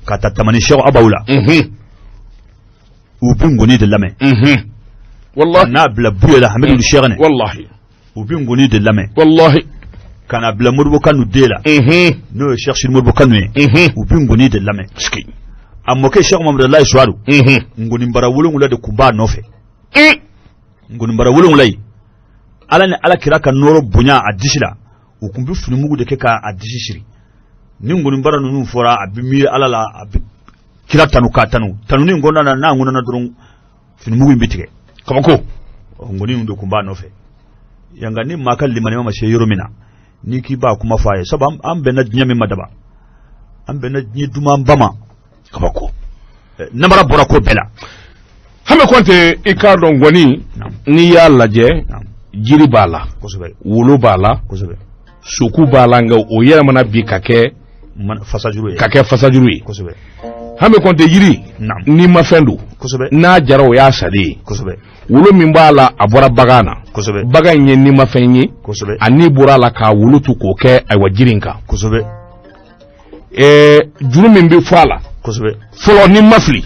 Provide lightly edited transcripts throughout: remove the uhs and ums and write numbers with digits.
Ka taa Tamani Sɛku Abaw la, u bɛ ngɔni de lamɛn. Wallahi. N'a bila Buye la, Hamidu Sɛkinɛ, u bɛ ngɔni de lamɛn. Wallahi. Ka na bila Modibo Kanu den la, n'o ye Sɛki Sidi Modibo Kanu ye, u bɛ ngɔni de lamɛn. A mɔkɛ Sɛki Mamadu Abudulayi Suwadu, ngɔnibara 7 de tun b'a nɔfɛ. Ngɔnibara 7 in, Ala ni Ala kira ka nɔɔrɔ bonya a disi la, u tun bɛ finimugu de kɛ k'a disi siri. Ni ngɔnibara ninnu fɔra, a bɛ miiri Ala la, a bɛ kira tanu k'a tanu. Tanuni kɔnɔna na, n'a ŋunana dɔrɔn, finimugu in bɛ tigɛ. Kabako. Ngɔni in de tun b'a nɔfɛ yan. Nka ni maa ka limaniya ma se yɔrɔ min na, n'i k'i b'a kuma fɔ a ye, sabu an bɛnna diɲɛ min ma daba, an bɛnna diɲɛ dumanba ma. Kabako. Namara bɔra ko bɛɛ la. Hame Kɔnte, i k'a dɔn ngɔni, n'i y'a lajɛ, jiri b'a la, wolo b'a la, soku b'a la, nka o yɛlɛmana bi ka kɛ fasajuru ye. Ka kɛ fasajuru ye. Hame Kɔnte, jiri n'i ma fɛn don, n'a jara, o y'a salen ye. Wolo min b'a la, a bɔra bagan na. Bagan in ye nimafɛn ye. A ni bɔra a la k'a wolo tu k'o kɛ, ayiwa, jiri in kan. Juru min bɛ fɔ a la fɔlɔ, ni ma fili,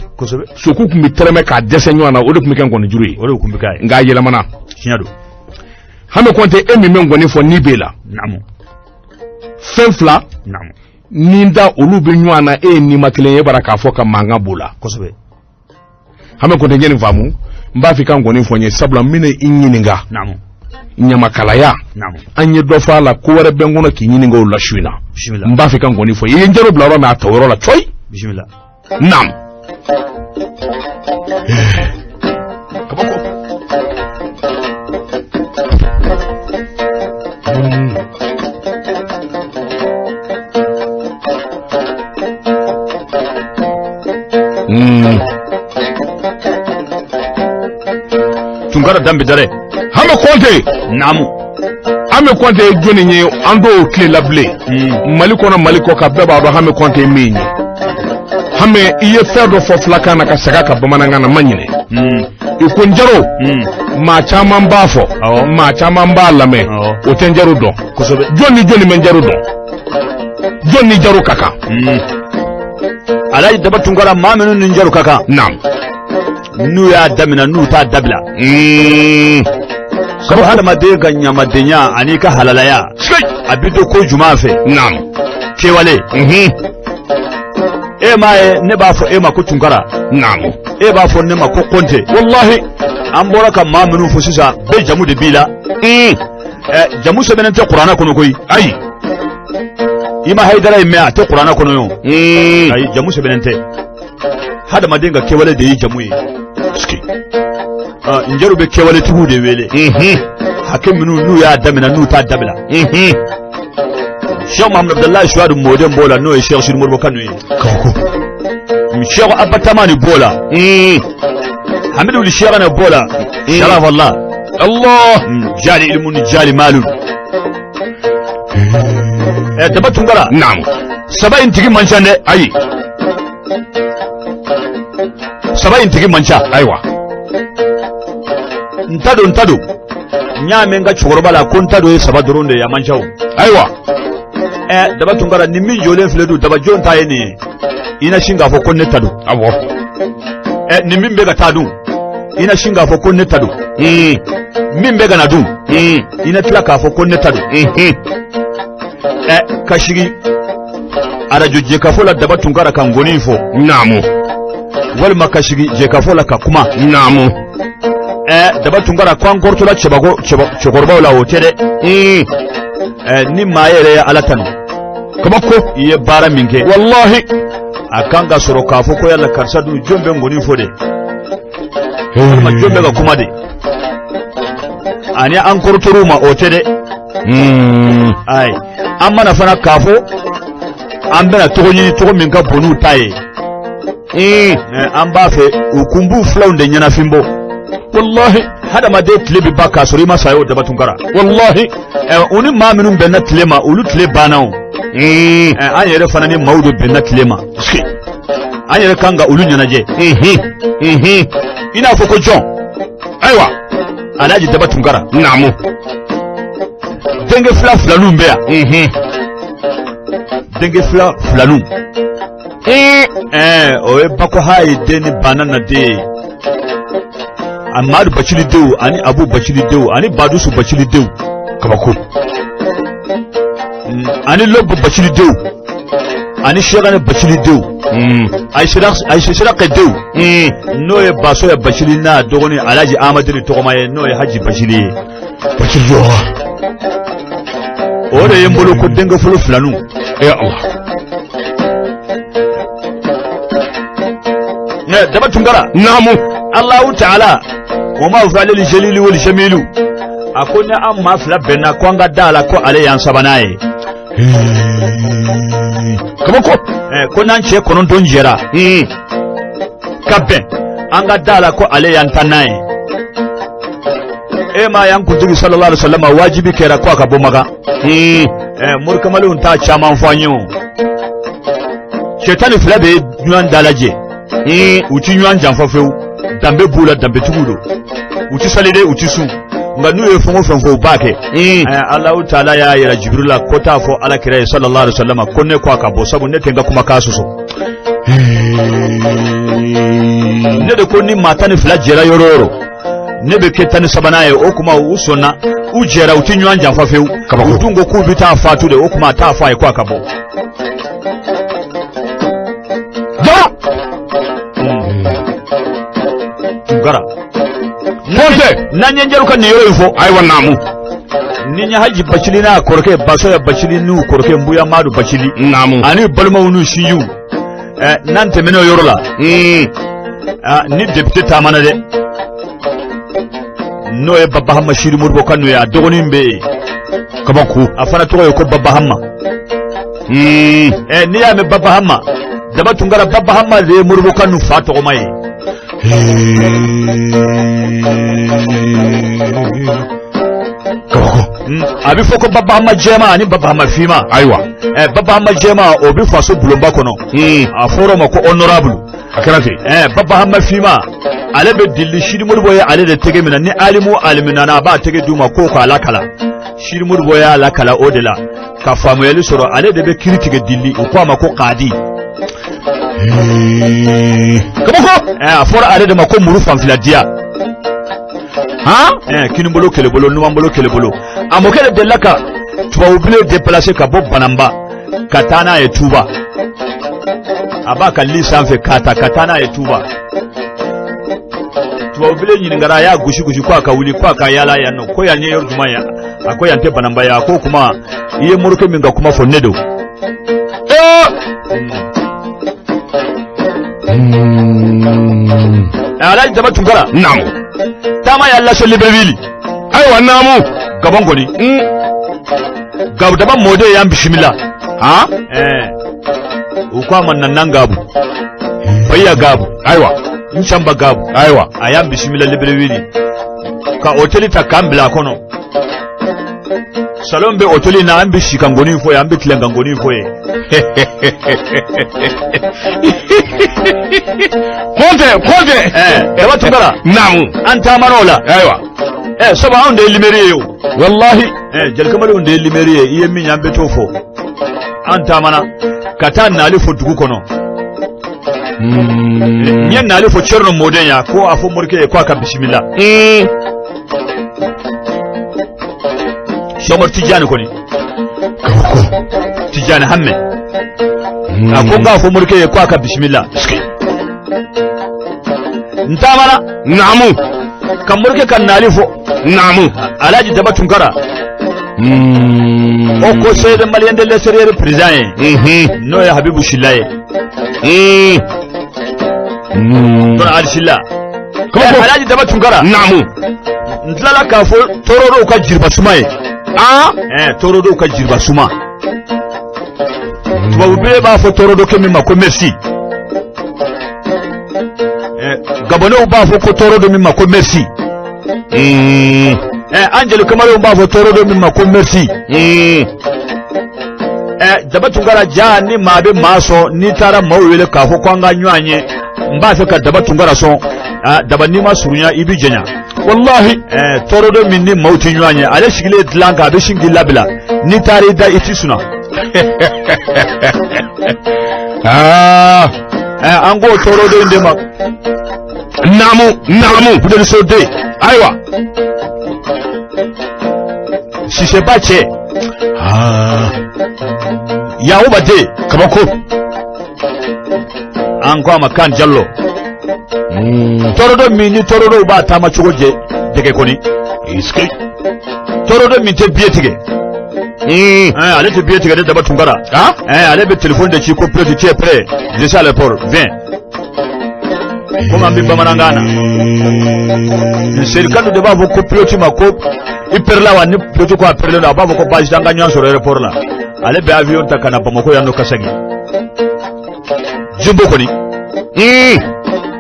soku tun bɛ tɛrɛmɛ k'a dɛsɛ ɲɔgɔn na, o de tun bɛ kɛ ngɔni juru ye. O de tun bɛ k'a ye. Nka a yɛlɛmana. Tiɲɛ don. Hame Kɔnte, e min bɛ ngɔni fɔ, n'i b'e la, fɛn fila ni da olu bɛ ɲɔgɔn na, e ye nima kelen ye, e b'ara k'a fɔ ka mankan b'o la. Hame Kɔnte, n ye nin faamu. N b'a fɛ i ka ngɔni fɔ n ye, sabula n bɛna i ɲininka ɲamakalaya. An ye dɔ fɔ a la, ko wɛrɛ bɛ n kɔnɔ k'i ɲininka o la su in na. N b'a fɛ i ka ngɔni fɔ. I ye n jaro bila yɔrɔ min, a ta o yɔrɔ la cɔyi. Bisimila. Naam. Kabako. Tunkara danbe dare. Hame Kɔnte. Naamu. Hame Kɔnte ye jɔnni ye? An t'o tile la bilen. Mali kɔnɔ, Mali kɔ kan, bɛɛ b'a dɔn Hame Kɔnte ye min ye. Hame, i ye fɛn dɔ fɔ filakan na ka segin a kan bamanankan na, ma ɲinɛ. I ko n jaro, maa caman b'a fɔ, maa caman b'a lamɛn, o tɛ n jaro dɔn. Jɔn ni jɔnni bɛ n jaro dɔn? Jɔn ni jaro ka kan? Alaji Daba Tunkara, maa minnu ni jaro ka kan, n'u y'a daminɛ, n'u t'a dabila, sabu hadamaden ka ɲamadenya ani ka halalaya, a bɛ don ko jumɛn fɛ? Kɛwale. E m'a ye, ne b'a fɔ e ma ko Tunkara, e b'a fɔ ne ma ko Kɔnte. Wallahi. An bɔra ka maa minnu fɔ sisan, bɛɛ jamu de b'i la. Jamu sɛbɛnnen tɛ kuranɛ kɔnɔ koyi. Ayi. I ma Hayidara in mɛn, a tɛ kuranɛ kɔnɔ yo. Ayi, jamu sɛbɛnnen tɛ. Hadamaden ka kɛwale de ye jamu ye. Njɛriw bɛ kɛwaletigiw de wele, hakɛ minnu n'u y'a daminɛ, n'u t'a dabila. Cheikh Muhammad Abdullahi Suwadu mɔden b'o la, n'o ye Cheikh Sidi Modibo Kanu ye. Cheikh Abba Tamani b'o la, Hamidu Cheikhna b'o la, Sharafallah. Allah. Jali ilmu ni jali malu. Daba Tunkara. Naam. Saba in tigi man ca dɛ. Ayi. Saba in tigi man ca. Ayiwa. N ta don, n ta don, n y'a mɛn n ka cɛkɔrɔba la ko n ta don ye saba dɔrɔn de ye, a man ca o. Ayiwa. Daba Tunkara, ni min jɔlen filɛ dun, daba jɔn ta ye nin ye? I na sin k'a fɔ ko ne ta don. Awɔ. Nin min bɛ ka taa dun, i na sin k'a fɔ ko ne ta don. Min bɛ ka na dun, i na tila k'a fɔ ko ne ta don. Ka sigi arajo jɛkafo la, Daba Tunkara, ka ngɔni fɔ. Naamu. Walima ka sigi jɛkafo la ka kuma. Naamu. Daba Tunkara, ko an kɔrɔtɔla cɛkɔrɔbaw la, o tɛ dɛ. Ni maa yɛrɛ ye Ala tanu, Kabako. I ye baara min kɛ, Wallahi. a kan ka sɔrɔ k'a fɔ ko yala karisa dun, jɔn bɛ ngɔni fɔ de, walima jɔn bɛ ka kuma de? Ani an kɔrɔtɔr'u ma, o tɛ dɛ. Ayi, an mana fana k'a fɔ an bɛna tɔgɔ ɲini, tɔgɔ min ka bon n'u ta ye, an b'a fɛ u kun b'u filanw de ɲɛnafin bɔ. Wallahi. Hadamaden tile bɛ ban k'a sɔrɔ i ma sa ye o, Daba Tunkara. Wallahi. U ni maa minnu bɛnna tile ma, olu tile banna o. An yɛrɛ fana ni maaw de bɛnna tile ma, an yɛrɛ kan ka olu ɲɛnajɛ. I n'a fɔ ko jɔn? Ayiwa. Alhaji Daba Tunkara. Naamu. Denkɛ fila filaninw bɛ yan. Denkɛ fila filaninw. O ye Bakohayi den ni Banana den ye, a Madu Bacili denw ani Abu Bacili denw ani Badusu Bacili denw. Kabako. Ani Lobo Bacili denw ani Sɛkɛnɛ Bacili denw, Ayise Sirakɛ denw, n'o ye Basoya Bacili n'a dɔgɔnin Alhaji Amadiri tɔgɔma ye, n'o ye Haji Bacili ye. Bacili jɔ. O de ye n bolo ko denkɛ fɔlɔ filaninw. Eh Allah. Daba Tunkara. Naamu. Allahu Ta'ala wa ma fa'alil jalili wal jamilu, a ko ni an maa fila bɛnna ko an ka da la ko ale y'an sabanan ye. Kabako. Ko n'an cɛ 9 jɛra ka bɛn, an ka da la ko ale y'an tannan ye. E ma y'an kuntigi sallallahu alaihi wasallam, wajibi kɛra ko a ka bɔ Makan. Morikamalenw t'a caman fɔ an ye o. Cɛ 12 bɛ ɲɔgɔn dalajɛ, u ti ɲɔgɔn janfa fewu, danbe b'u la, danbetigiw don, u ti sali dɛ, u ti sun, nka n'u ye fɛn o fɛn fɔ, u b'a kɛ. Alahu Taala y'a yira Jibirila la ko t'a fɔ Ala kira ye sallallahu alaihi wasallam ko ne ko a ka bɔ, sabu ne tɛ n ka kumakan sɔsɔ. Ne de ko ni maa 12 jɛra yɔrɔ o yɔrɔ, ne bɛ kɛ 13nan ye. O kuma u sɔnna, u jɛra, u ti ɲɔgɔn janfa fewu. U dun ko k'u bɛ taa fatu de, o kuma a t'a fɔ a ye ko a ka bɔ. Tunkara. Kɔntɛ. N'an ye njɛriw ka nin yɔrɔ in fɔ. Ayiwa naamu. Ni n ye Haji Bacili n'a kɔrɔkɛ Basoya Bacili n'u kɔrɔkɛ Nbuya Madu Bacili. Naamu. Ani balimaw n'u sinjiw. N'an tɛmɛn'o yɔrɔ la. Ni député taamana dɛ, n'o ye Baba Hama Siri Modibo Kanu ye, a dɔgɔnin bɛ yen. Kabako. A fana tɔgɔ ye ko Baba Hama. N'i y'a mɛn Baba Hama, Daba Tunkara, Baba Hama de ye Modibo Kanu fa tɔgɔma ye. Kabako. A bɛ fɔ ko Baba Hama jɛma ani Baba Hama finma. Ayiwa. Baba Hama jɛma, o bɛ faso bulonba kɔnɔ. A fɔra o ma ko honorable. A kɛra ten. Baba Hama finma, ale bɛ dili Sidi Modibo ye, ale de tɛgɛ minɛ ni alimu alimu nana, a b'a tɛgɛ d'u ma ko k'a lakala. Sidi Modibo y'a lakala o de la ka faamuyali sɔrɔ, ale de bɛ kiri tigɛ dili, u ko a ma ko kadi. Kabako. A fɔra ale de ma ko muru fanfila diya. Han. Kinibolo kɛlɛbolo, numanbolo kɛlɛbolo. A mɔkɛ de delila ka tubabubilen déplacer ka bɔ Bananba ka taa n'a ye Tuba. A b'a ka li sanfɛ k'a ta ka taa n'a ye Tuba. Tubabubilen ɲininkara, a y'a gosi gosi ko a ka wuli, ko a ka yaala yan nɔ, ko yan ye yɔrɔ jumɛn ye? A ko yan tɛ Bananba ye. A ko kuma i ye morikɛ min ka kuma fɔ, ne don. Alhaji Daba Tunkara. Naamu. Taama y'a lase Libreville. Ayiwa naamu. Gabon kɔni. Gabu Daba mɔden y'an bisimila. Han. U ko a ma Nanan Gabu, Bayiya Gabu. Ayiwa. Nsamba Gabu. Ayiwa. A y'an bisimila Libreville ka hôtel ta k'an bila a kɔnɔ. Salon bɛ hôtel in na, an bɛ si ka ngɔni fɔ yen, an bɛ tilen ka ngɔni fɔ yen. Kɔntɛ Kɔntɛ. Daba Tunkara. Naamu. An taamana o la. Ayiwa. Sabu anw de ye limeri ye o. Walahi. Jelikamalenw de ye limeri ye, i ye min ye an bɛ t'o fɔ. An taamana ka taa nali fɔ dugu kɔnɔ. N ye nali fɔ Cɛrino mɔden ya ko a fɔ morikɛ ye ko a ka bisimila. Sɔmɔri Tijani kɔni. Kabako. Tijani Hamɛ. A ko n k'a fɔ morikɛ ye ko a ka bisimila. N taamana. Naamu. Ka morikɛ ka nali fɔ. Naamu. Alhaji Daba Tunkara. O conseil des Maliens de l'extérieur président ye. N'o ye Habibu Sila ye. Dɔnni Ali Sila. Alhaji Daba Tunkara. Naamu. N tilala k'a fɔ tɔɔrɔdɔw ka jiriba suma ye. Tɔɔrɔdɔw ka jiriba suma. Tubabubile b'a fɔ tɔɔrɔdɔkɛ min ma ko merci. Gabɔnɛw b'a fɔ ko tɔɔrɔdɔ min ma ko merci. An jeli kamalenw b'a fɔ tɔɔrɔdɔ min ma ko merci. Daba Tunkara ja ni maa bɛ maa sɔn, n'i taara maaw wele k'a fɔ ko an ka ɲɔgɔn ye, n b'a fɛ ka Daba Tunkara sɔn. Daba n'i ma surunya i bɛ janya. Wallahi. Tɔɔrɔdɔ min ni maaw tɛ ɲɔgɔn ye, ale sigilen dilan kan, a bɛ sin k'i labila, n'i taara i da i ti sunaa. Aa. An k'o tɔɔrɔdɔ in de ma. Naamu, naamu. Budeliso den. Ayiwa. Siseba cɛ. Aa. Yakuba den. Kabako. An ko a ma kan Jallo. Tɔɔrɔdɔ min ni tɔɔrɔdɔw b'a taama cogo jɛ dɛgɛ kɔni. Tɔɔrɔdɔ min tɛ biye tigɛ. Ale tɛ biye tigɛ ne Daba Tunkara. Ale bɛ téléphone de ci ko pilote, tu es prêt? Je suis à l'aéroport, viens. Komi an bɛ bamanankan na. Serikanu de b'a fɔ ko pilote ma ko i pɛrɛla wa, ni pilote ko a pɛrɛlen don, a b'a fɔ ko baasi tɛ, an ka ɲɔgɔn sɔrɔ aéroport la. Ale bɛ avion ta ka na Bamakɔ yan nɔ ka segin. Jimbo kɔni.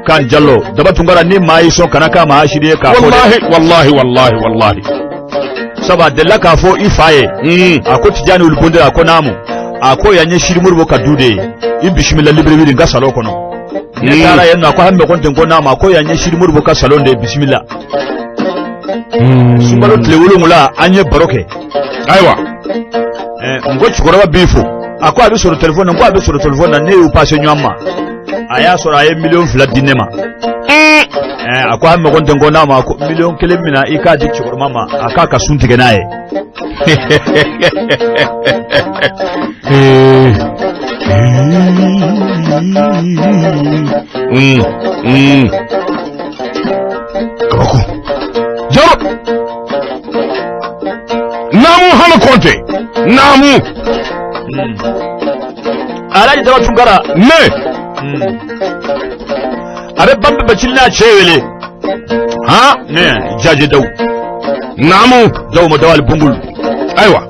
Kan Jallo, Daba Tunkara, ni maa y'i sɔn kana k'a ma hasidi ye k'a fɔ dɛ. Wallahi, wallahi, wallahi, wallahi. Sabu a delila k'a fɔ i fa ye. A ko Tijani wuli bonde, a ko naamu. A ko yan ye Sidi Modibo ka du de ye. I bisimila Libreville n ka salon kɔnɔ. Ne taara yen nɔ, a ko Hame Kɔnte, ko naamu, a ko yan ye Sidi Modibo ka salon de ye, bisimila. Sunkalo tile 7 an ye baro kɛ. Ayiwa. N ko cɛkɔrɔba b'i fo. A ko a bɛ sɔrɔ téléphone na, n ko a bɛ sɔrɔ téléphone na, ne y'u passé ɲɔgɔn ma. A y'a sɔrɔ a ye 2 miliyɔn di ne ma. A ko Hame Kɔnte, ko naamu, a ko 1 miliyɔn mina i k'a di cɛkɔrɔba ma, a k'a ka sun tigɛ n'a ye. Kabako. Jaro. Naamu Hame Kɔnte. Naamu. Alhaji Daba Tunkara. Ne. A bɛ Banbe Bacili n'a cɛ wele. Han. Ne Jaje Dawu. Naamu. Dawu ma dawali bungulu. Ayiwa.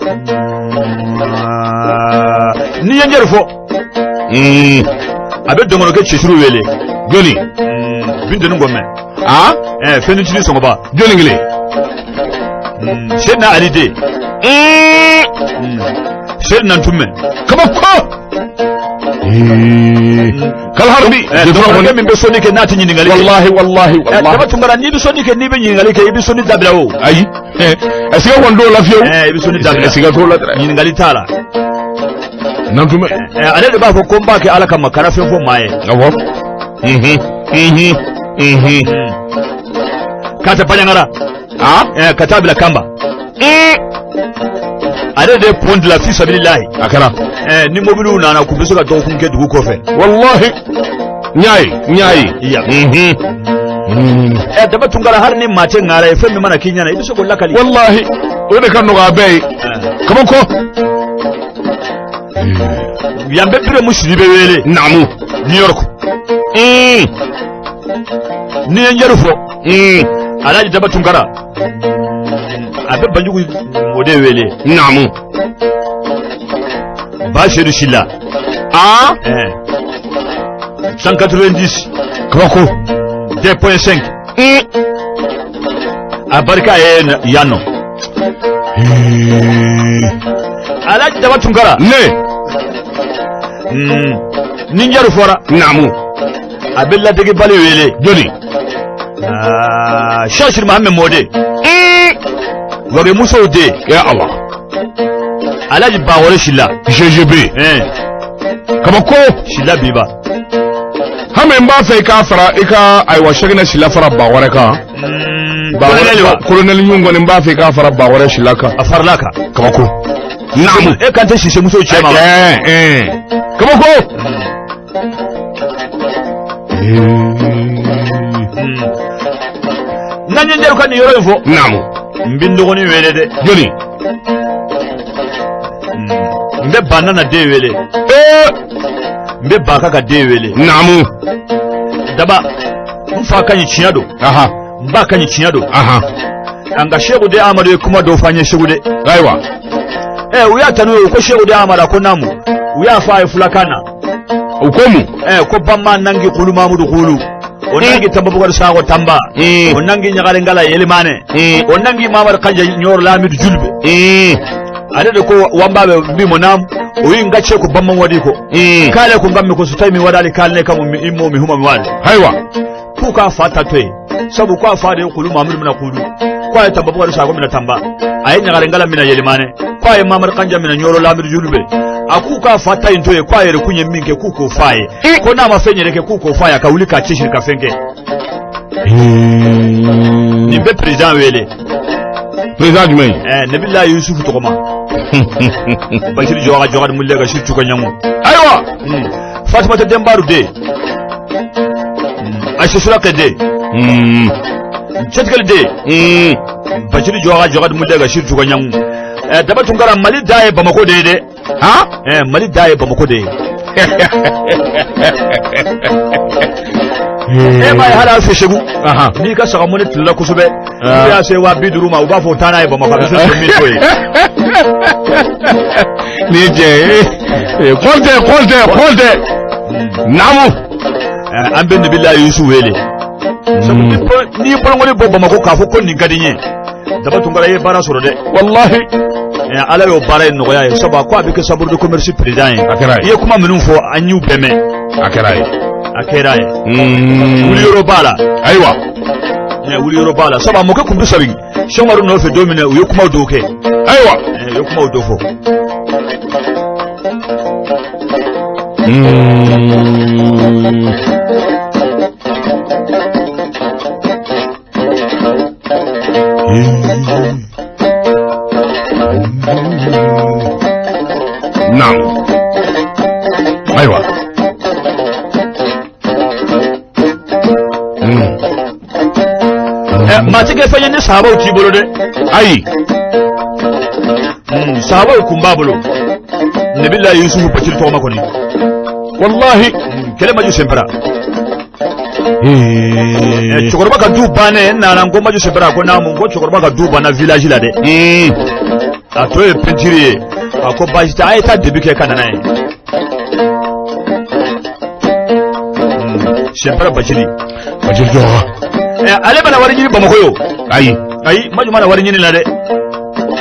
N'i ye n yɛrɛ fɔ. A bɛ dɔnkɔnɔkɛ Cɛsuru wele. Jɔni. Bintuni Gɔmɛ. Ah. Fɛnitini Sɔngɔba. Jɔni kelen. Seydina Ali den. Seydina Ntumɛ. Kabako. Kalharbi. Dɔnkɔnɔkɛ min bɛ sɔnni kɛ n'a tɛ ɲininkali kɛ. Wallahi, wallahi, wallahi. Daba Tunkara, n'i bɛ sɔnni kɛ n'i bɛ ɲininkali kɛ, i bɛ sɔnni dabila o. Ayi. Est-ce que kɔni t'o la fiyewu? I bɛ sɔnni dabila. Siga t'o la dɛ. Ɲininkali t'a la. Nantumɛ. Ale de b'a fɔ ko n b'a kɛ Ala kama, kana fɛn fɔ maa ye. Awɔ. K'a ta Bandiagara. Ah. Ka taa bila Kanba. Ale de ye pont dilan fi sabililahi. A kɛra. Ni mobiliw nana k'u bɛ se ka dɔgɔkun kɛ dugu kɔfɛ. Wallahi. N y'a ye, n y'a ye. Iya. Daba Tunkara, hali ni maa tɛ ŋara ye, fɛn min mana k'i ɲɛna, i bɛ se k'o lakali. Wallahi. O de ka nɔgɔ a bɛɛ ye. Kabako. Yan bɛ Biremu Sidibe wele. Naamu. New York. N'i ye n yɛrɛ fɔ. Alhaji Daba Tunkara, a bɛ Banjugu mɔden wele. Naamu. Ba Seydou Silla. Ah. 190. Kabako. 2.5. A barika ye yan nɔ. Alhaji Daba Tunkara. Ne. Ni n yɛrɛ fɔra. Naamu. A bɛ ladegebali wele. Jɔni. Cheikh Sidi Mohamed Mɔden. Wage musow den. Ya Allah. Alhaji Bawale Silla. GGB. Kabako. Silla Biba. Hame, n b'a fɛ i k'a fara i ka, ayiwa, Sɛkinɛ Sila fara Bawɛrɛ kan. Colonel wa. Colonel ɲun kɔni, n b'a fɛ i k'a fara Bawɛrɛ Sila kan. A farala kan. Kabako. Naamu. E kan tɛ sise musow cɛ ma wa. Kabako. N'an ye n ka nin yɔrɔ in fɔ. Naamu. N bɛ n dɔgɔnin wele dɛ. Jɔni. N bɛ Banana den wele. N bɛ Baka ka den wele. Naamu. Daba, n fa ka ɲi tiɲɛ don. N ba ka ɲi tiɲɛ don. Nka Seku de Amadu ye kuma dɔw fɔ an ye Segu dɛ. Ayiwa. U y'a tanu ye, ko Seku de Amadu, a ko naamu. U y'a fɔ a ye fulakan na. U ko mun? Ko Bama nangi kulu Mamudu kulu. O nangi Tamba Bukari Sakɔ Tamba. O nangi Ɲagarengala Yelimane. O nangi Mamadu Kanja Ɲɔrɔ Lamidu Julbe. Ale de ko wanbaɓe mbimo naam, o wi gacce ko bamman waɗi ko kaale ko gammi ko so tawi mi waɗali kalne kam mi immo mi huma mi waade. Ayiwa. K'u k'a fa ta to yen. Sabu ko a fa de ye kulu Mamadu minɛ kulu, ko a ye Tanba Bukari Sako minɛ Tanba, a ye Ɲagarengala minɛ Yelimanɛ, ko a ye Mamadu Kanja minɛ Ɲɔrɔ Lamiri Julube. A k'u k'a fa ta in to yen, ko a yɛrɛ kun ye min kɛ k'u k'o f'a ye, ko n'a ma fɛn yɛrɛ kɛ k'u k'o f'a ye, a ka wuli k'a cɛsiri ka fɛn kɛ. Nin bɛ président wele. Président jumɛn? Nabila Yusufu tɔgɔma Basiru Jɔka Jɔka ni Mulɛ ka si cuka ɲango. Ayiwa. Fatumata Denbaru den, Ayise Surakɛ den, Cɛtigɛli den, Basiru Jɔka Jɔka ni Mulɛ ka si cuka ɲango. Daba Tunkara, Mali da ye Bamakɔ de ye dɛ. Han? Mali da ye Bamakɔ de ye. E m'a ye hali an fɛ Segu, n'i ka sagamɔni tilala kosɛbɛ, n'i y'a se 50 000 ma, u b'a fɔ taa n'a ye Bamakɔ, a bɛ se min t'o ye. Nin ye tiɲɛ ye. Kɔntɛ, kɔntɛ, kɔntɛ. Naamu. An bɛ Nabila Yusu wele. Sabu n'i ye bolonkɔni bɔ Bamakɔ k'a fɔ ko nin ka di n ye, Daba Tunkara, i ye baara sɔrɔ dɛ. Walahi. Ala y'o baara in nɔgɔya ye, sabu a ko a bɛ kɛ chambre de commerce président ye. A kɛra ye. I ye kuma minnu fɔ, an y'u bɛɛ mɛn. A kɛra ye. A kɛra ye. Wuliyɔrɔ b'a la. Ayiwa. Wuliyɔrɔ b'a la, sabu a mɔkɛ kun bɛ sɔrɔ Sɛkumaru nɔfɛ don min na, u ye kumaw dɔw kɛ. Ayiwa. U ye kumaw dɔw fɔ. Naam. Ayiwa. Maa tɛ kɛ fɛn ye ni sahabaw t'i bolo dɛ. Ayi. Sahabaw kun b'a bolo. Nabila Yusufu Bacili tɔgɔma kɔni. Wallahi. Kɛlɛ Maju Senpara. Cɛkɔrɔba ka du bannen, n nana n ko Maju Senpara, ko naamu, n ko cɛkɔrɔba ka du banna village la dɛ. A tɔ ye peinture ye. A ko baasi tɛ, a ye taa début kɛ ka na n'a ye. Senpara Bacili. Bacili jɔra. Ale bɛna wari ɲini Bamakɔ ye o. Ayi. Ayi, Maju ma na wari ɲini la dɛ.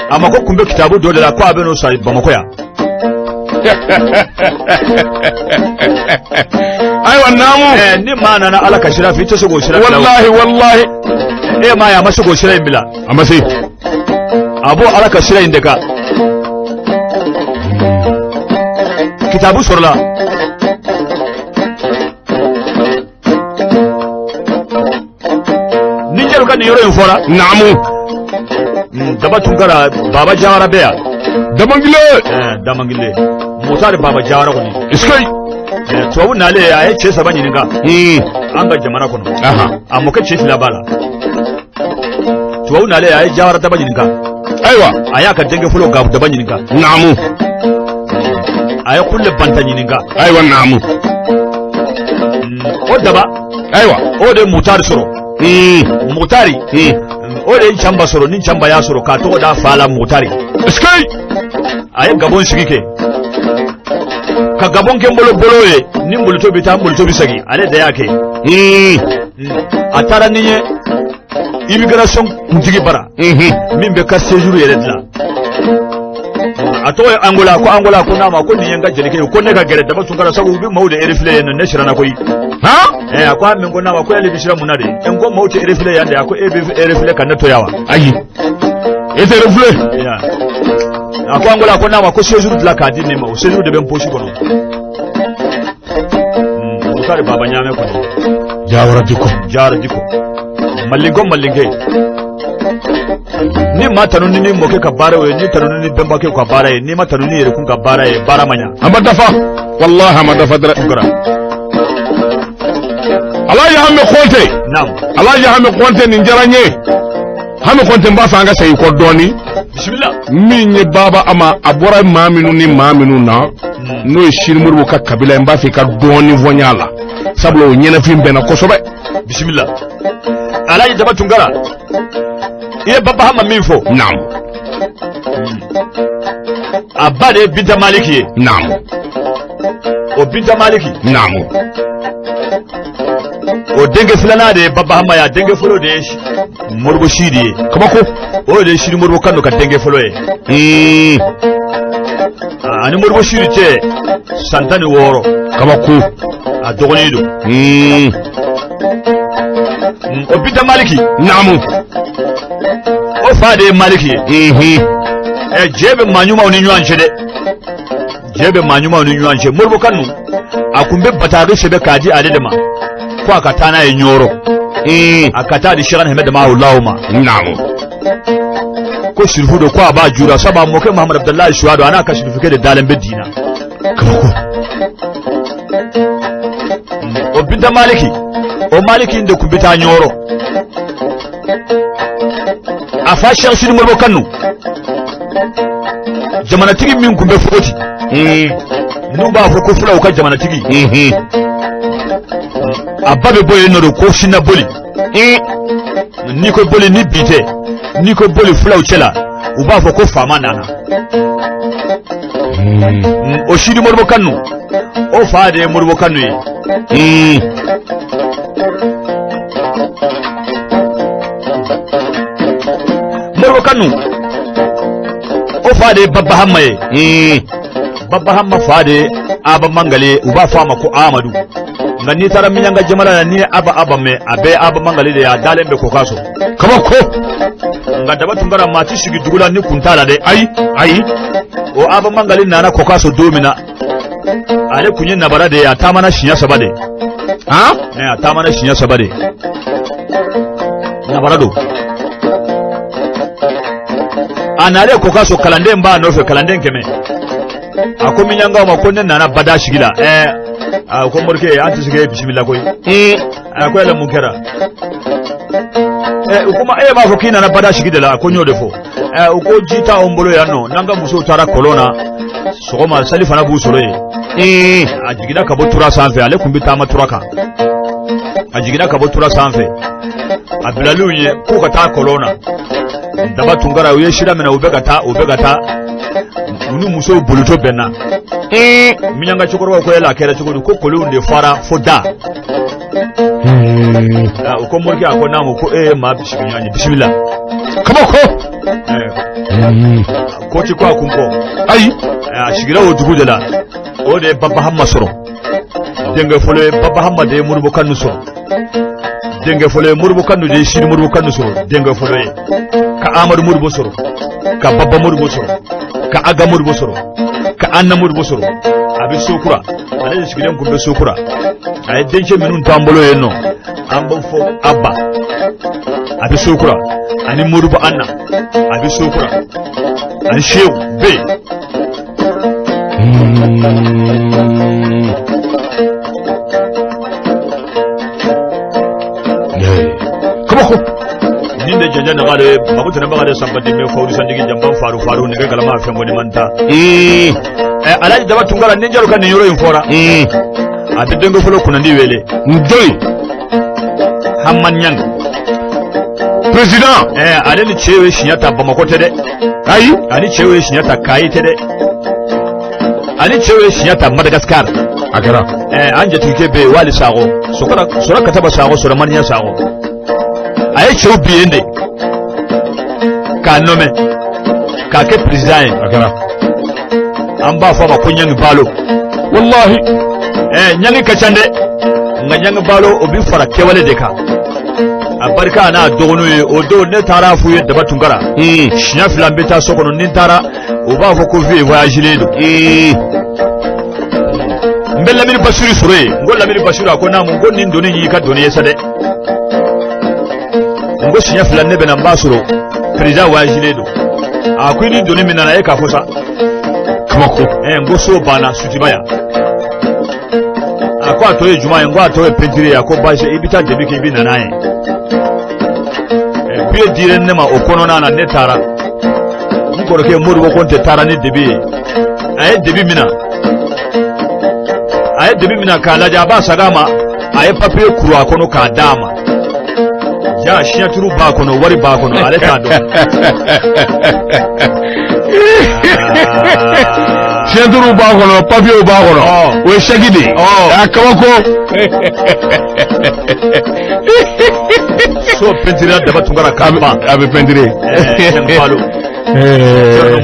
A mako kun bɛ kitabu dɔ de la, ko a bɛ n'o san Bamakɔ yan. Ayiwa, naamu. Ni maa nana Ala ka sira fɛ, i tɛ se k'o sira bila. Wallahi, wallahi. E m'a ye, a ma se k'o sira in bila. A ma se. A b'o Ala ka sira in de kan. Kitabu sɔrɔla. Ni Jalo ka nin yɔrɔ in fɔra. Naamu. Daba Tunkara, Baba Jawara bɛ yan. Damangile. Damangile. Mutari Baba Jawara kɔni. Isikei. Tubabu nalen, a ye cɛ saba ɲininka. An ka jamana kɔnɔ. A mɔkɛ cɛ fila b'a la. Tubabu nalen, a ye Jawara Daba ɲininka. Ayiwa. A y'a ka denkɛ fɔlɔ Gafu Daba ɲininka. Naamu. A ye Kule Banta ɲininka. Ayiwa, naamu. O Daba. Ayiwa. O de ye Mutari sɔrɔ. Mutari. O de ye Canba sɔrɔ, ni Canba y'a sɔrɔ k'a tɔgɔ d'a fa la Mutari. Isikei. A ye Gabon sigi kɛ. Ka Gabon kɛ n bolo bolo ye, ni n bolitɔ bɛ taa, n bolitɔ bɛ segin, ale de y'a kɛ. A taara ni ye immigration kuntigi bara. Min bɛ ka séjour yɛrɛ dilan. A tɔgɔ ye Angola, ko Angola, ko n'a ma ko nin ye n ka jelikɛ ye, ko ne ka gɛrɛ Daba Tunkara, sabu u bɛ maaw de refouler yen nɔ, ne siranna koyi. A ko a min ko n'a ma ko yali bɛ siran mun na de? N ko maaw tɛ refouler yan de, a ko e bɛ refouler ka ne to yan wa? Ayi. E tɛ refouler. A ko Angola, ko n'a ma ko séjour dilan k'a di nin ma, o séjour de bɛ n poche kɔnɔ. Mutari Baba Ɲaamɛ kɔni. Jawara Diko. Jawara Diko. Malinko malinkɛ. Ni maa tanu ni mɔkɛ ka baara ye, ni tanu ni bɛnbakɛ ka baara ye, n'i ma tanu ni yɛrɛkun ka baara ye, baara ma ɲa. A ma dafa. Wallahi, a ma dafa dɛ. Tunkara. Alaji Hame Kɔnte. Naam. Alaji Hame Kɔnte, nin diyara n ye. Hame Kɔnte, n b'a fɛ an ka segin kɔ dɔɔni. Bisimila. Min ye Baba Ama, a bɔra maa minnu ni maa minnu na, n'o ye Sini Moribo ka kabila ye, n b'a fɛ i ka dɔɔni fɔ n y'a la. Sabula o ɲɛnafin bɛnna kosɛbɛ. Bisimila. Alaji Daba Tunkara, i ye Baba Hama min fɔ. Naam. A ba de ye Binta Maliki ye. Naamu. O Binta Maliki. Naamu. O denkɛ filanan de ye Baba Hama ye, a denkɛ fɔlɔ de ye Moribo Sidi ye. Kabako. O de ye Sidi Moribo Kanu ka denkɛ fɔlɔ ye. Ani Moribo Sidi cɛ san 16. Kabako. A dɔgɔnin don. O Binta Maliki. Naamu. O fa de ye Maliki ye. Ɛ, jɛ bɛ maa ɲumanw ni ɲɔgɔn cɛ dɛ, jɛ bɛ maa ɲumanw ni ɲɔgɔn cɛ. Modibo Kanu, a kun bɛ bataki sɛbɛn k'a di ale de ma ko a ka taa n'a ye Ɲɔrɔ, a ka taa di Sɛkɛna Hɛmɛ Damahulaw ma. Naamu. Ko sirifu don, ko a b'a jura, sabu a mɔkɛ Mahamadu Abudulayi Suwadu, a n'a ka sirifukɛ de dalen bɛ di na. Kabako. O Binta Maliki, o Maliki in de kun bɛ taa Ɲɔrɔ. A fa Sɛki Sidi Modibo Kanu, jamanatigi min kun bɛ Fogoti, n'u b'a fɔ ko fulaw ka jamanatigi, a ba bɛ bɔ yen nɔ de ko Sinna Boli. N'i ko boli ni bi tɛ, n'i ko boli fulaw cɛ la, u b'a fɔ ko faama nana. O Sidi Modibo Kanu, o fa de ye Modibo Kanu ye. Modibo Kanu, o fa de ye Baba Hama ye. Baba Hama fa de ye Aba Mangali ye, u b'a fɔ a ma ko Amadu. Nka n'i taara Miɲanka jamana la, n'i ye Aba Aba mɛn, a bɛɛ ye Aba Mangali de ye, a dalen bɛ Kɔkaso. Kabako. Nka Daba Tunkara, maa ti sigi dugu la ni kun t'a la dɛ. Ayi, ayi. O Aba Mangali nana Kɔkaso don min na, ale kun ye nabara de ye, a taamana siɲɛ 3 de. Han? A taamana siɲɛ 3 de. Nabara don. A nalen Kɔkaso, kalanden b'a nɔfɛ, kalanden 100. A ko Miɲankaw ma ko ne nana bada sigi la. A ko morikɛ, an tɛ se k'e bisimila koyi. A ko yala mun kɛra? U ko ma e b'a fɔ k'i nana bada sigi de la, a ko n y'o de fɔ. U ko ji t'anw bolo yan nɔ, n'an ka musow taara kɔlɔn na sɔgɔma, sali fana b'u sɔrɔ yen. A jiginna ka bɔ tura sanfɛ, ale tun bɛ taama tura kan. A jiginna ka bɔ tura sanfɛ, a bilaliw ye k'u ka taa kɔlɔn na. Daba Tunkara, u ye sira minɛ, u bɛ ka taa, u bɛ ka taa, u ni musow bolitɔ bɛnna. Miɲanka cɛkɔrɔbaw ko yala a kɛra cogo di? Ko kolonw de fara fo da. U ko morikɛ, a ko naamu, ko e ye maa sigiɲɔgɔn ye, bisimila. Kabako. Ko ti ko a kun kɔ. Ayi. A sigira o dugu de la, o de ye Baba Hama sɔrɔ. Denkɛ fɔlɔ ye Baba Hama de ye Modibo Kanu sɔrɔ. Denkɛ fɔlɔ ye Modibo Kanu de ye Sidi Modibo Kanu sɔrɔ. Denkɛ fɔlɔ ye ka Amadu Modibo sɔrɔ, ka Baba Modibo sɔrɔ, ka Aga Modibo sɔrɔ, ka Anna Modibo sɔrɔ. A bɛ Sokura, ale de sigilen kun bɛ Sokura. A ye dencɛ minnu to an bolo yen nɔ, an b'o fɔ Aba, a bɛ Sokura, ani Modibo Anna, a bɛ Sokura, ani Sehu bɛ yen. Kabako. Nin de janja nagare mako tɛnɛ bagare sanbadi mɛ fawri sandigi janban faru faru nɛgɛ galama fɛn kɔni man ta. Alhaji Daba Tunkara, ni jalo ka nin yɔrɔ in fɔra, a bɛ denkɛ fɔlɔ kunnandi wele. Jɔn? Hamani Ɲangi. Président. Ale ni cɛ ye siɲɛ ta Bamakɔ tɛ dɛ. Ayi. Ani cɛw ye siɲɛ ta Kayi tɛ dɛ. Ani cɛw ye siɲɛ ta Madagascar. A kɛra. An jatigikɛ bɛ yen, Wali Sakɔ, Sɔrɔ Kataba Sakɔ, Sɔrɔ Maniya Sakɔ. A ye cɛw bi yen de k'a nɔmɛ k'a kɛ président ye. A kɛra. An b'a fɔ a ma ko Ɲangi Balo. Wallahi. Ɲangi ka ca dɛ, nka Ɲangi Balo, o bɛ fara kɛwale de kan. A barika n'a dɔgɔninw ye, o don ne taara f'u ye Daba Tunkara. Siɲɛ 2 n bɛ taa so kɔnɔ, ni n taara, u b'a fɔ ko vieux voyagelen don. N bɛ Lamini Basiru sɔrɔ yen, n ko Lamini Basiru, a ko naamu, n ko nin doni y'i ka doni ye sa dɛ. N ko siɲɛ 2 ne bɛ na, n b'a sɔrɔ président voyagelen don. A ko i ni doni min nana, e k'a fɔ sa. Kabako. N ko so banna Sotiba yan. A ko a tɔ ye juma ye? N ko a tɔ ye peinture ye. A ko baasi, i bɛ taa debi kɛ, i bɛ na n'a ye. Billet dira ne ma o kɔnɔna na, ne taara. N kɔrɔkɛ Modibo Kɔnte taara ni devis ye. A ye devis minɛ, a ye devis minɛ k'a lajɛ, a b'a sag'a ma, a ye papier kuru a kɔnɔ k'a d'a ma. Ja signature b'a kɔnɔ, wari b'a kɔnɔ, ale t'a dɔn. Signature b'a kɔnɔ, papier b'a kɔnɔ. O ye chèque de ye. A kabako. So peinture Daba Tunkara k'a ban. A bɛ peinture. Ɲangi Balo.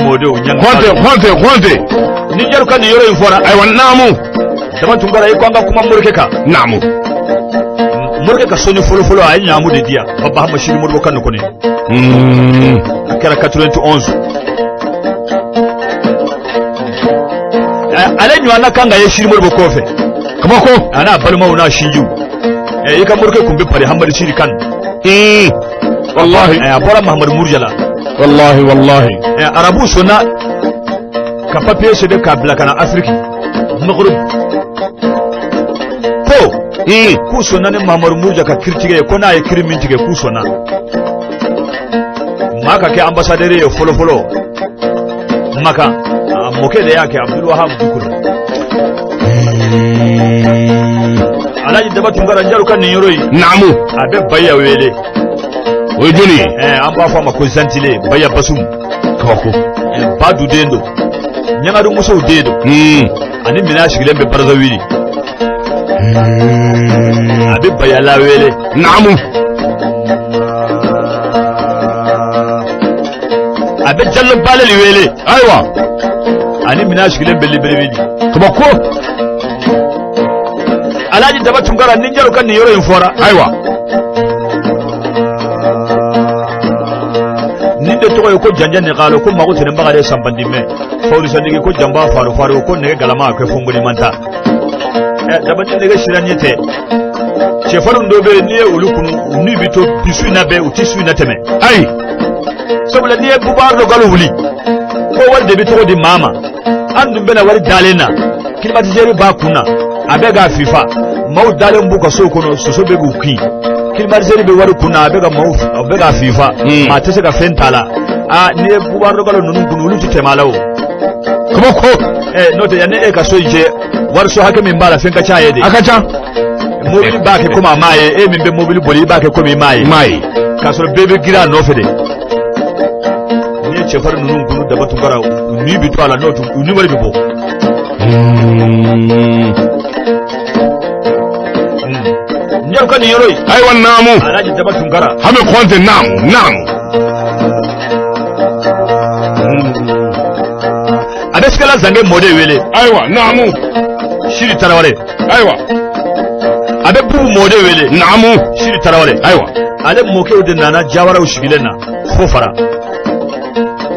Mɔdenw Ɲangi Kɔnte, Kɔnte, Kɔnte. Ni Jalo ka nin yɔrɔ in fɔra. Ayiwa, naamu. Daba Tunkara, i ko an ka kuma morikɛ kan. Naamu. Morikɛ ka sɔnni fɔlɔfɔlɔ a ye ɲaamu de di yan Baba Hama Siri Modibo Kanu kɔni. A kɛra 91. Ale ɲɔgɔnna kan ka ye Siri Modibo kɔfɛ. Kabako. A n'a balimaw n'a sinjiw. I ka morikɛ tun bɛ Pari Hamadi Siri Kanu. Wallahi. A bɔra Mahamadu Muruja la. Wallahi wallahi. Arabu sɔnna ka papiye sɛbɛn k'a bila ka na Afiriki Maghreb ko k'u sɔnna ni Mahamadu Muruja ka kiritigɛ ye, ko n'a ye kiri min tigɛ k'u sɔnna. Maa ka kɛ ambassadeur ye fɔlɔfɔlɔ Makan, a mɔkɛ de y'a kɛ, Abdul Wahab Dukure. Alhaji Daba Tunkara Njaru ka nin yɔrɔ in. Naamu. A bɛ Baya wele. O ye jɔnni ye? An b'a fɔ a ma ko Zantile Baya Basum. Kabako. Badu den don, Ɲangadu musow den don. Ani Mina sigilen bɛ Brazzaville. A bɛ Bayala wele. Naamu. A bɛ Jalo Baleli wele. Ayiwa. Ani Mina sigilen bɛ Libreville. Kabako. Alhaji Daba Tunkara ni Njaru ka nin yɔrɔ in fɔra. Ayiwa. Nin de tɔgɔ ye ko janja nigalo, ko mago tɛnɛ bagare sanbandimɛ fawrisandigi, ko janba faru faru, ko nɛgɛ galama a kɛ fongoli manta. Daba ni nɛgɛ sira ɲɛ tɛ. Cɛfarinw dɔw bɛ yen, n'i ye olu kunu, u ni bɛ to bi su in na bɛɛ, u tɛ su in na tɛmɛ. Ayi. Sabula n'i ye bubaar dɔ galo wuli ko wari de bɛ tɔgɔ di maa ma, an dun bɛna wari dalen na, climatiseur b'a kun na, a bɛ k'a fifa, maaw dalen b'u ka sow kɔnɔ, soso bɛ k'u kin, climatiseur bɛ wari kun na, a bɛ ka maaw a bɛ k'a fifa, maa tɛ se ka fɛn t'a la. Aa, n'i ye bubaar dɔ galo ninnu kunu, olu tɛ tɛmɛ a la o. Kabako. N'o tɛ yanni e ka so in cɛ, wariso hakɛ min b'a la, fɛn ka ca ye de. A ka ca. Mobili b'a kɛ komi a m'a ye, e min bɛ mobili boli, i b'a kɛ komi i m'a ye. M'a ye. K'a sɔrɔ bɛɛ bɛ girin a nɔfɛ de. N'i ye cɛfarin ninnu kunu Daba Tunkara, u ni bɛ to a la, n'o u ni wari bɛ bɔ. Njaru ka nin yɔrɔ in. Ayiwa naamu. Alhaji Daba Tunkara. Hame Kɔnte naamu naamu. A bɛ Sikala Zange mɔden wele. Ayiwa naamu. Siri Tarawele. Ayiwa. A bɛ Bubu mɔden wele. Naamu. Siri Tarawele. Ayiwa. Ale mɔkɛw de nana Jawaraw sigilen na fo fara.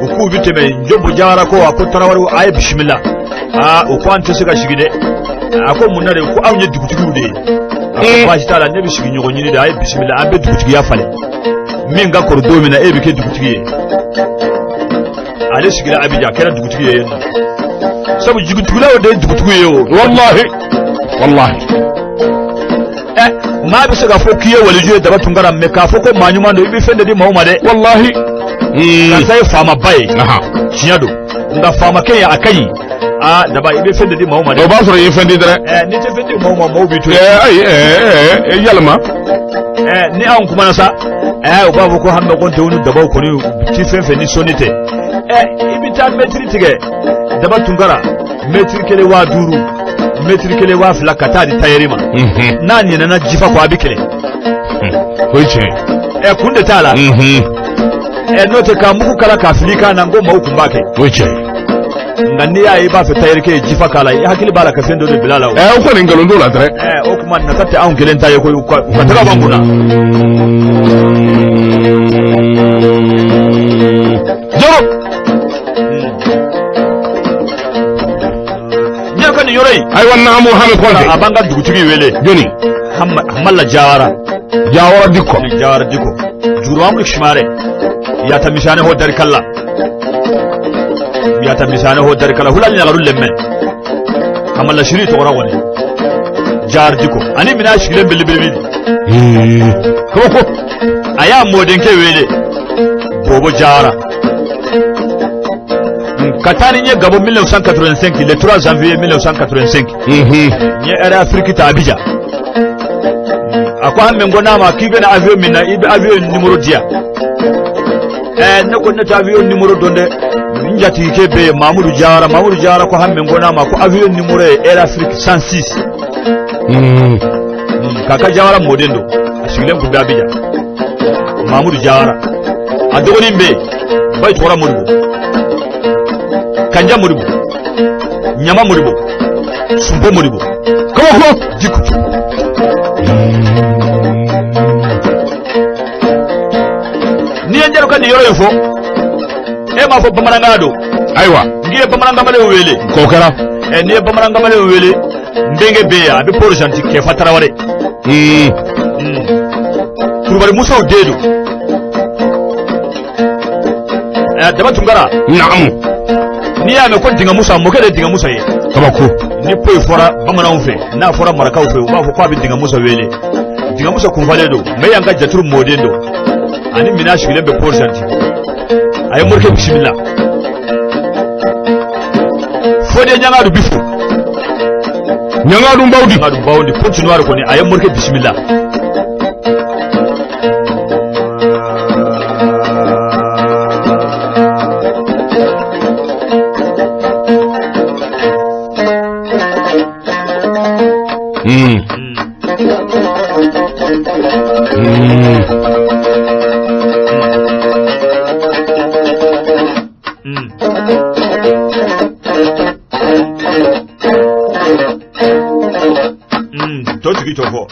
U k'u bɛ tɛmɛ Njobo Jawara ko a ko Tarawele a ye bisimila. Aa, u ko an tɛ se ka sigi dɛ. A ko mun na de? Ko anw ye dugutigiw de ye. A ko baasi t'a la, ne bɛ sigi ɲɔgɔn ɲini de, a ye bisimila, an bɛ dugutigiya falen. Min ka kɔrɔ don min na, e bɛ kɛ dugutigi ye. Ale sigira Abidjan, a kɛra dugutigi ye yen nɔ. Sabu jigitigilaw de ye dugutigi ye o. Wallahi. Wallahi. Maa bɛ se k'a fɔ k'i ye waliju ye Daba Tunkara, mɛ k'a fɔ ko maa ɲuman don, i bɛ fɛn de di maaw ma dɛ. Wallahi. Karisa ye faamaba ye. Tiɲɛ don. Nka faamakɛ ye a ka ɲi. Aa Daba, i bɛ fɛn de di maaw ma dɛ. O b'a sɔrɔ i ye fɛn di dɛrɛ. N'i tɛ fɛn di maaw ma, maaw b'i to yen. Ayi yalima. Ni anw kumana sa, u b'a fɔ ko Hame Kɔnte ni Dabaw kɔni ti fɛn fɛn ni sɔnni tɛ. I bɛ taa mɛtiri tigɛ Daba Tunkara, mɛtiri kelen 5000, mɛtiri kelen 2000 ka taa di tayɛri ma. N'a ɲinɛna jifa kɔ, a bɛ kɛlɛ. O ye tiɲɛ ye. Kun de t'a la. N'o tɛ k'a mugu kala k'a fili kan na, n ko maaw tun b'a kɛ. O ye tiɲɛ ye. Nka n'i y'a ye i b'a fɛ tayɛrikɛ ye jifa k'a la, i hakili b'a la ka fɛn dɔ de bila a la o. O kɔni nkalon t'o la dɛrɛ. O tuma nata tɛ anw kelen ta ye koyi, u ka taga b'an kunna. Jalo. N ka nin yɔrɔ in. Ayiwa naamu Hame Kɔnte. A b'an ka dugutigi wele. Jɔnni? Hamala Jawara. Jawara Dikko. Jawara Dikko. Juru Amadu Simare. Yata misane ho darikalla. Yata misane ho darikalla. Hula ɲagaru lemme. Hamala Shiri tɔgɔra kɔni. Jawara Dikko. Ani mina sigilen belebele. Kabako. A y'a mɔdenkɛ wele. Bobo Jawara. Ka taa ni n ye Gabon 1985, le 3 janvier 1985. N ye Air Afrique ta Abidjan. A ko an ko n'a ma k'i bɛna avion min na, i bɛ avion numéro di yan. Ne ko ne tɛ avion numéro dɔn dɛ. N jatigikɛ bɛ yen, Mamudu Jawara. Mamudu Jawara ko Hame ko n'a ma ko avion numéro ye Air Afrique 106. Kaka Jawara mɔden don, a sigilen tun bɛ Abidjan. Mamudu Jawara. A dɔgɔnin bɛ yen, Bayi Tɔgɔra Modibo. Kanja Modibo, Ɲama Modibo, Sunpo Modibo. Kabako. Dikko. nin yɔrɔ in fɔ, e m'a fɔ bamanankan don. Ayiwa. N k'i ye bamanankamalen wele. K'o kɛra. Ɛ, n'i ye bamanankamalen wele, n bɛnkɛ bɛ yen, a bɛ Port-Gentil, Kɛfa Tarawele. Kurubali Musaw den don. Ɛ, Daba Tunkara. Naamu. N'i y'a mɛn ko Dinga Musa, mɔkɛ de ye Dinga Musa ye. Kabako. Ni poyi fɔra bamananw fɛ, n'a fɔra marakaw fɛ, u b'a fɔ k'a bɛ Dinga Musa wele. Dinga Musa kunfalen don, mais yan ka jaturu mɔden don. Ani mina sigilen bɛ Port-Gentil. A ye morikɛ bisimila. Fode Ɲangadu bi fo. Ɲangadu Bawdi. Ɲangadu Bawdi, Pointe-Noire kɔni, a ye morikɛ bisimila. Tɔ tigi tɔ fɔ.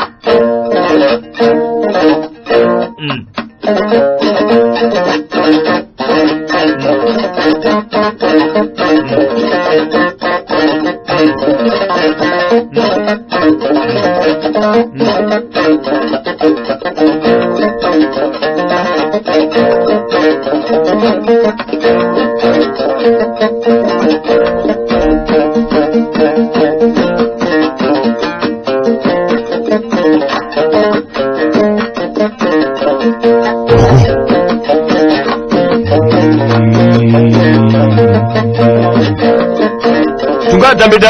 Tunka danbe dɛ.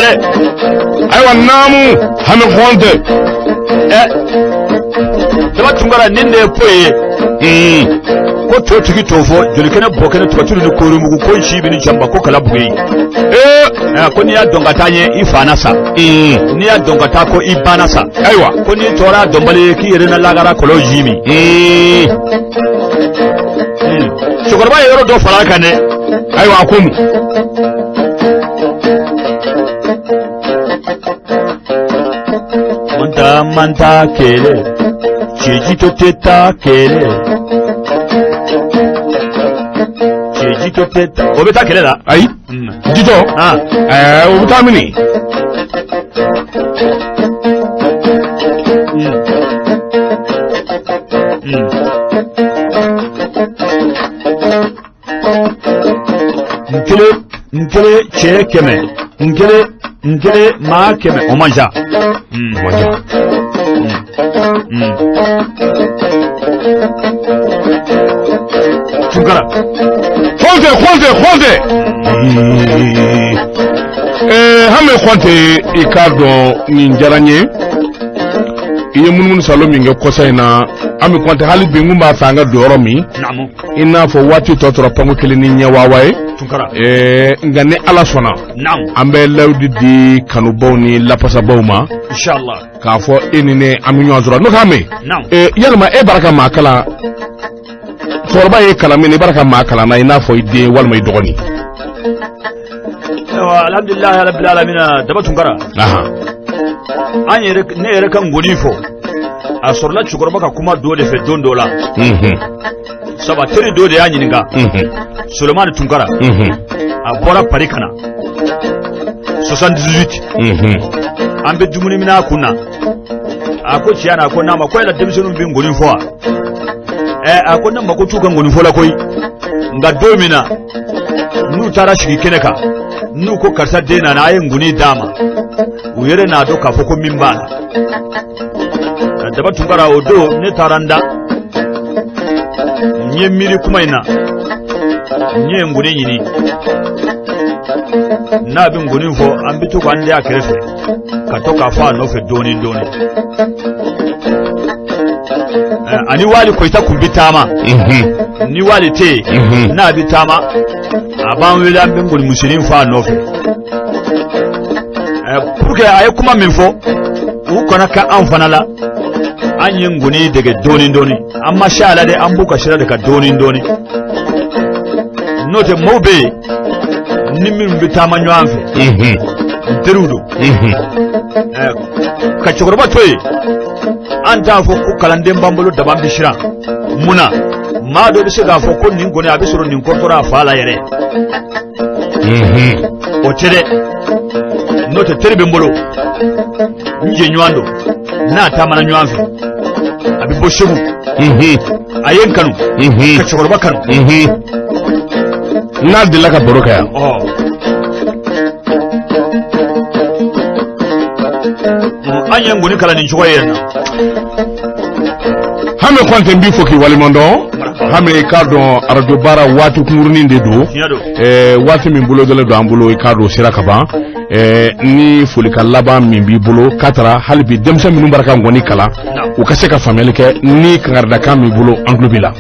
Ayiwa, naamu, Hami Kɔnte. Ɛ, Daba Tunkara, nin de ye poyi ye. Ko to tigi t'o fɔ, jolikɛnɛ, bɔkɛnɛ, tubatulu ni korimugu, ko si bɛ ni janba, ko kala bugu ye. Ee. Ko n'i y'a dɔn ka taa ɲɛ, i fa na sa. N'i y'a dɔn ka taa ko i ba na sa. Ayiwa. Ko n'i tɔɔrɔ a dɔnbali ye, k'i yɛrɛ na lagara kɔlɔn ji min. Cɛkɔrɔba ye yɔrɔ dɔ fara a kan dɛ. Ayiwa, a ko mun? Manta manta kɛlɛ, cɛjitɔ tɛ taa kɛlɛ. Cɛjitɔ tɛ taa. O bɛ taa kɛlɛ la. Ayi. Jitɔ. Ɛɛ, o bɛ taa mini? N kelen, n kelen cɛ 100, n kelen, n kelen maa 100, o man ca. O man ca. Tunkara. Kɔnte, Kɔnte, Kɔnte. Ɛɛ, Hami Kɔnte, i k'a dɔn nin diyara n ye. I ye munumunu salo min kɛ kɔsa in na, Hami Kɔnte, hali bi n kun b'a fɛ an ka don yɔrɔ min. Naamu. I n'a fɔ waati tɔ tora panko kelen ni ɲɛ waawa ye. Tunkara. Ɛɛ, nka ni Ala sɔnna. Naamu. An bɛ layidu di kanubaw ni lafasabaw ma. Inshallah. K'a fɔ e ni ne, an bɛ ɲɔgɔn sɔrɔ n'o k'a mɛn. Naamu. Ɛɛ, yalima e b'ara ka maa kalan, cɛkɔrɔba ye kalan min, i b'ara ka maa kalan na, i n'a fɔ i den walima i dɔgɔnin? Ayiwa, alhamdulilahi rabbil alamina, Daba Tunkara. An yɛrɛ, ne yɛrɛ ka ngoni fɔ, a sɔrɔla cɛkɔrɔba ka kuma dɔ de fɛ don dɔ la. Saba teri dɔ de y'a ɲininka. Solomani Tunkara. A bɔra Paris ka na. 78. An bɛ dumuni minɛ a kun na. A ko tiɲɛ na, a ko n'a ma ko yala denmisɛnninw bɛ ngoni fɔ wa? Ɛ, a ko ne mako t'u ka ngoni fɔ la koyi. Nka don min na n'u taara sigi kɛnɛ kan, n'u ko karisa den nana, a ye ngoni d'a ma, u yɛrɛ n'a dɔn k'a fɔ ko min b'a la. Daba Tunkara, o don ne taara n da, n ye miiri kuma in na, n ye ngoni ɲini n'a bɛ ngoni fɔ, an bɛ to k'an da a kɛrɛfɛ ka to k'a fɔ a nɔfɛ dɔɔni dɔɔni. Ani Wali Koyita kun bɛ taama. Ni Wali tɛ yen, n'a bɛ taama, a b'an wele, an bɛ ngoni musonin fɔ a nɔfɛ pour que a ye kuma min fɔ, u kana ka an fana la. An ye ngoni dege dɔɔni dɔɔni, an ma se a la dɛ, an b'u ka sira de kan dɔɔni dɔɔni. N'o tɛ, maaw bɛ yen ni minnu bɛ taama ɲɔgɔn fɛ, n teriw don. Ka cɛkɔrɔba to yen, an t'a fɔ ko kalanden b'an bolo daba bɛ siran mun na. Maa dɔ bɛ se k'a fɔ ko nin kɔni a bɛ sɔrɔ nin kɔrɔtɔra a fa la yɛrɛ. O tɛ dɛ, n'o tɛ teri bɛ n bolo, n jɛɲɔgɔn don, n'a taamana ɲɔgɔn fɛ, a bɛ bɔ Segu. A ye n kanu ka cɛkɔrɔba kanu. N'a delila ka baro kɛ yan. An ye ngɔni kalan nin cogo ye yan na. Hame Kɔnte, n b'i fo k'i waleɲuman dɔn. Hame, i k'a dɔn arajo baara waati kunkurunin de don. Waati min bolo dɔlen don an bolo, i k'a dɔn o sera ka ban. Ni folikan laban min b'i bolo k'a taara hali bi denmisɛn minnu b'a ka ngɔni kalan, u ka se ka faamuyali kɛ, ni kangaridakan min bolo, an tulo b'i la.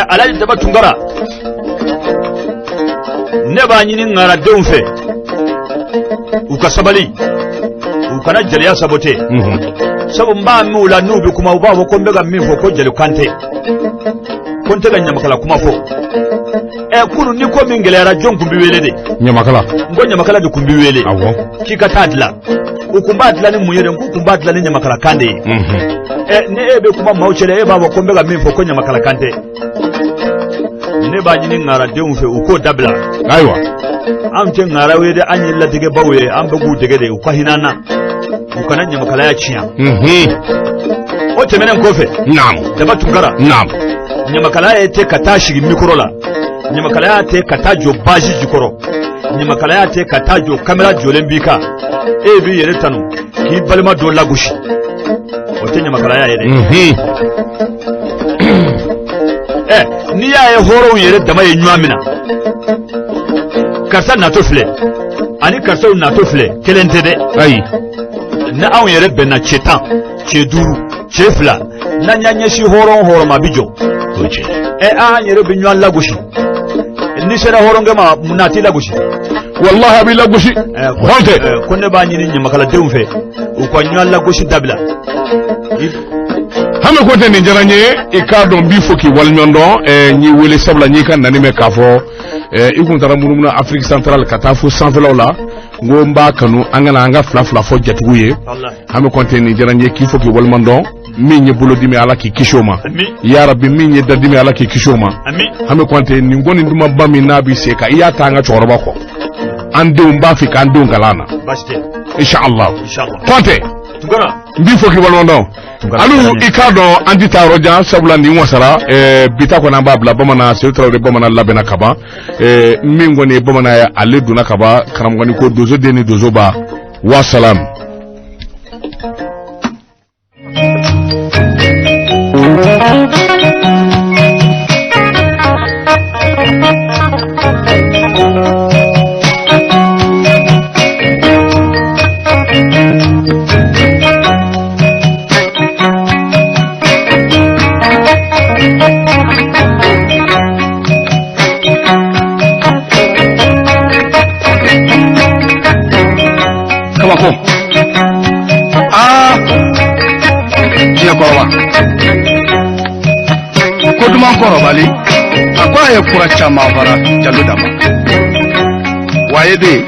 Alhaji Daba Tunkara, ne b'a ɲini ŋaradenw fɛ, u ka sabali, u kana jeliya sabote. Sabu n b'a mɛn u la, n'u bɛ kuma, u b'a fɔ ko n bɛ ka min fɔ ko jelikan tɛ, ko n tɛ ka ɲamakala kuma fɔ. Kunun ni ko min gɛlɛyara, jɔn kun bɛ wele de? Ɲamakala. N ko ɲamakala de kun bɛ wele. Awɔ. K'i ka taa dilan. U kun b'a dilan ni mun ye de? N k'u kun b'a dilan ni ɲamakala kan de ye. Ni e bɛ kuma maaw cɛla, e b'a fɔ ko n bɛ ka min fɔ ko ɲamakala kan tɛ. Ne b'a ɲini ŋaradenw fɛ, u k'o dabila. Ayiwa. Anw tɛ ŋaraw ye dɛ, an ye ladegebaw ye, an bɛ k'u dege de. U ka hinɛ an na, u kana ɲamakalaya tiɲɛ. O tɛmɛnen kɔfɛ, Daba Tunkara, ɲamakalaya tɛ ka taa sigi mikoro la, ɲamakalaya tɛ ka taa jɔ baasi jukɔrɔ, ɲamakalaya tɛ ka taa jɔ kamera jɔlen b'i kan, e b'i yɛrɛ tanu k'i balima dɔ lagosi, o tɛ ɲamakalaya ye dɛ. N'i y'a ye hɔrɔnw yɛrɛ dama ye ɲɔgɔn minɛ, karisa natɔ filɛ ani karisaw natɔ filɛ, kelen tɛ dɛ. Ayi. Ni anw yɛrɛ bɛnna cɛ 10, cɛ 5, cɛ 2, n'an y'an ɲɛsin hɔrɔn hɔrɔn ma, a bɛ jɔ. An yɛrɛ bɛ ɲɔgɔn lagosi. N'i sera hɔrɔnkɛ ma, mun na a t'i lagosi? Walahi, a b'i lagosi. Hɔn. Ko ne b'a ɲini ɲamakaladenw fɛ, u ka ɲɔgɔn lagosi dabila. Hame Kɔnte, nin diyara n ye. I k'a dɔn n b'i fo k'i waleɲuman dɔn. N y'i wele sabula n y'i ka nani mɛn k'a fɔ i kun taara munumunu Afrique centrale ka taa fo sanfɛlaw la. N ko n b'a kanu an ka na an ka fila fila fɔ jatigiw ye. Hame Kɔnte, nin diyara n ye k'i fo k'i waleɲuman dɔn. Min ye bolodimi, Ala k'i kisi o ma. Ya Rabi, min ye dadimi, Ala k'i kisi o ma. Hame Kɔnte, nin ko nin dumanba min n'a b'i sen kan, i y'a ta an ka cɛkɔrɔba kɔ, an denw b'a fɛ k'an denw kalan na. Inshallah. Kɔnte, n b'i fo k'i waleɲuman dɔn. Alu, i k'a dɔn an ti taa yɔrɔ jan, sabula nin wasara bi ta kɔni an b'a bila bamanan. Sedu Tarawele bamanan labɛnna kaban. Min kɔni ye bamanan ye, ale donna kaban. Karamɔgɔni ko donso den ni donso ba wa salam. Kabako, aa, diɲɛ kɔrɔba ko duman kɔrɔbali, a ko a ye fura caman fara jalo dama wa ye den.